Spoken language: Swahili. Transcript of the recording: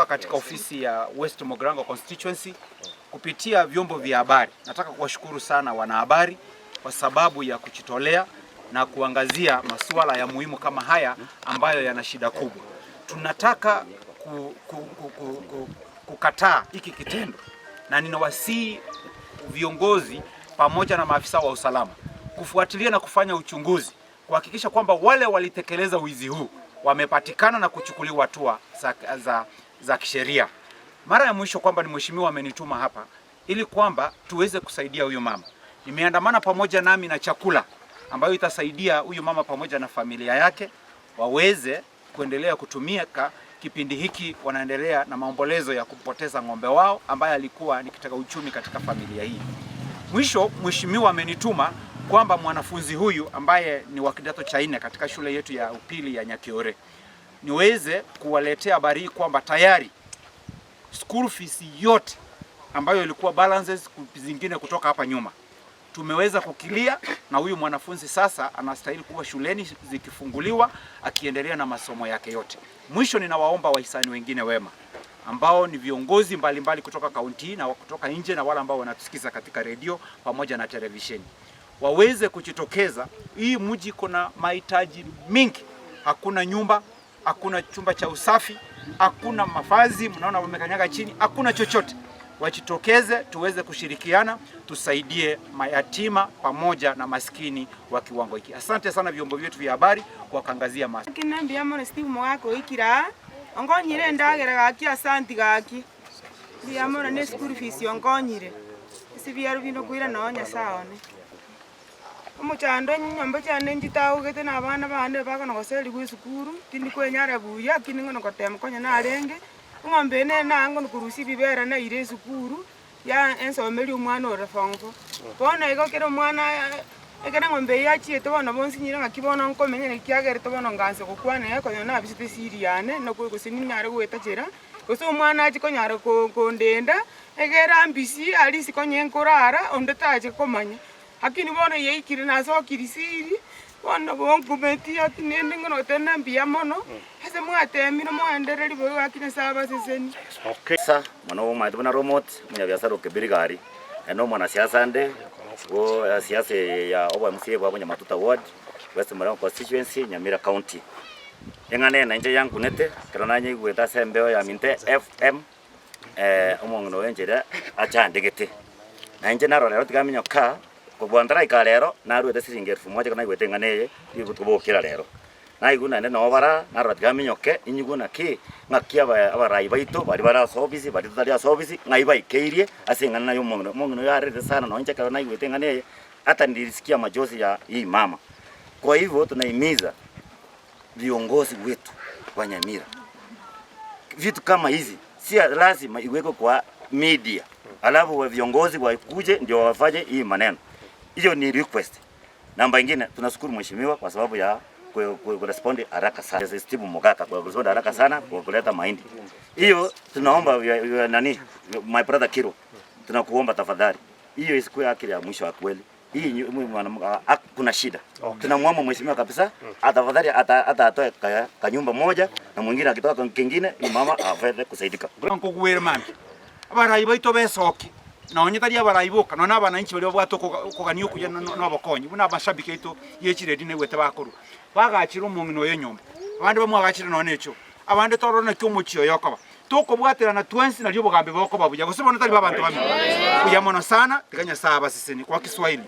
Katika ofisi ya West Mugirango Constituency kupitia vyombo vya habari. Nataka kuwashukuru sana wanahabari kwa sababu ya kujitolea na kuangazia masuala ya muhimu kama haya ambayo yana shida kubwa. Tunataka kukataa hiki kitendo na ninawasihi viongozi pamoja na maafisa wa usalama kufuatilia na kufanya uchunguzi kuhakikisha kwamba wale walitekeleza wizi huu wamepatikana na kuchukuliwa hatua za kisheria. Mara ya mwisho kwamba ni mheshimiwa amenituma hapa ili kwamba tuweze kusaidia huyu mama. Nimeandamana pamoja nami na chakula ambayo itasaidia huyu mama pamoja na familia yake waweze kuendelea kutumika kipindi hiki wanaendelea na maombolezo ya kupoteza ng'ombe wao ambaye alikuwa ni kitega uchumi katika familia hii. Mwisho, mheshimiwa amenituma kwamba mwanafunzi huyu ambaye ni wa kidato cha nne katika shule yetu ya upili ya Nyakiore niweze kuwaletea habari hii kwamba tayari school fees yote ambayo ilikuwa balances zingine kutoka hapa nyuma tumeweza kuclear, na huyu mwanafunzi sasa anastahili kuwa shuleni zikifunguliwa akiendelea na masomo yake yote. Mwisho, ninawaomba wahisani wengine wema ambao ni viongozi mbalimbali mbali kutoka kaunti na kutoka nje na wale ambao wanatusikiza katika redio pamoja na televisheni waweze kujitokeza. Hii mji kuna mahitaji mingi, hakuna nyumba, hakuna chumba cha usafi, hakuna mavazi, mnaona wamekanyaga chini, hakuna chochote. Wajitokeze tuweze kushirikiana, tusaidie mayatima pamoja na maskini wa kiwango hiki. Asante sana vyombo vyetu vya habari kwa kuangazia masuala. Kinambia mono Steve Mogaka oikira onkonyire endagera gaki asanti gaki mbuya mono na eschool fees onkonyire ase ebiaro binde okoira noo Nyasaye one. Omochando nyomba chiane nchitagogete na abana bane bakona goserigwa esukuru, tindi kwenyara buya lakini ng'o nogotema konya narenge, eng'ombe eye nere naanga korusia ebibera naire esukuru, ya ensomeria omwana ore form four. Bono igo ekero omwana ekero eng'ombe eywo yachiete bono bonsinyire ng'aki bono nkomenya naki kiagerete bono ngansa gokwana eye konya nabisete esiri yane, nako gose ninyare goetachera, gose omwana ache konyara ko kondenda, egere ambisi aria isiko onye nkorara, onde tache komanya. Lakini bono yaikire nasokiri siri, bono nabo nkumeti ati nende ng'a noteba mbuya mono, ase mwatemire moendereri boigo gaki Nyasaye abaseseni. Sa mono omanyete buna Romot, omonyabiasara o Kibirigari, naende omwanasiasa ande bo siasa ya obo MCA bwa Bonyamatuta ward, West Mugirango constituency, Nyamira county. Eng'ana eye nainche yankunete, ekero nanyeigwete ase embeo ya Minte FM, omong'ina oyo enchera achandegete. Na inche narora rero tiga aminyoka, kobua ntaraika rero, naruete siringi elfu moja ekero naigwete eng'ana eye, ributo bokera rero. Naigwa naende noo bara, narora tiga aminyoke, inyigwe naki, ng'aki aba abarai baito baria bare ase ofisi baria totari ase ofisi, ng'ai baikeirie ase eng'ana ya omong'ina. Omong'ina oyo arerete sana nonye inche ekero naigwete eng'ana eye, hata nilisikia machozi ya hii mama. Kwa hivyo tunahimiza viongozi wetu wa Nyamira, vitu kama hizi si lazima iwekwe kwa media, alafu wa viongozi wakuje ndio wafanye hii maneno. Hiyo ni request. Namba ingine tunashukuru mheshimiwa kwa sababu ya kurespond haraka sana. Steve Mugaka kwa kurespond haraka sana kwa kuleta mahindi. Hiyo tunaomba nani, my brother Kiro, tunakuomba tafadhali, hiyo isikuwe akili ya mwisho wa kweli. Hii kuna shida. Tunamwomba mheshimiwa kabisa atafadhali hata atoe kanyumba moja na mwingine akitoka kingine ni mama aweze kusaidika. Nkogwera mambi abarai baito besoki nonye tari abarai boka nonye abananchi baria babwate okogania okuya na obokonyi buna amashabiki aito ye chiredi naigwete bakorwa bagachire omong'ina oyo enyomba abande bamwagachire nonye na echo abande torore naki omochie oyo okoba tokobwaterana twensi nario obogambi bokoba buya gose bono tari ba abanto bamino buya mono sana tiga Nyasaye abasesenie kwa Kiswahili.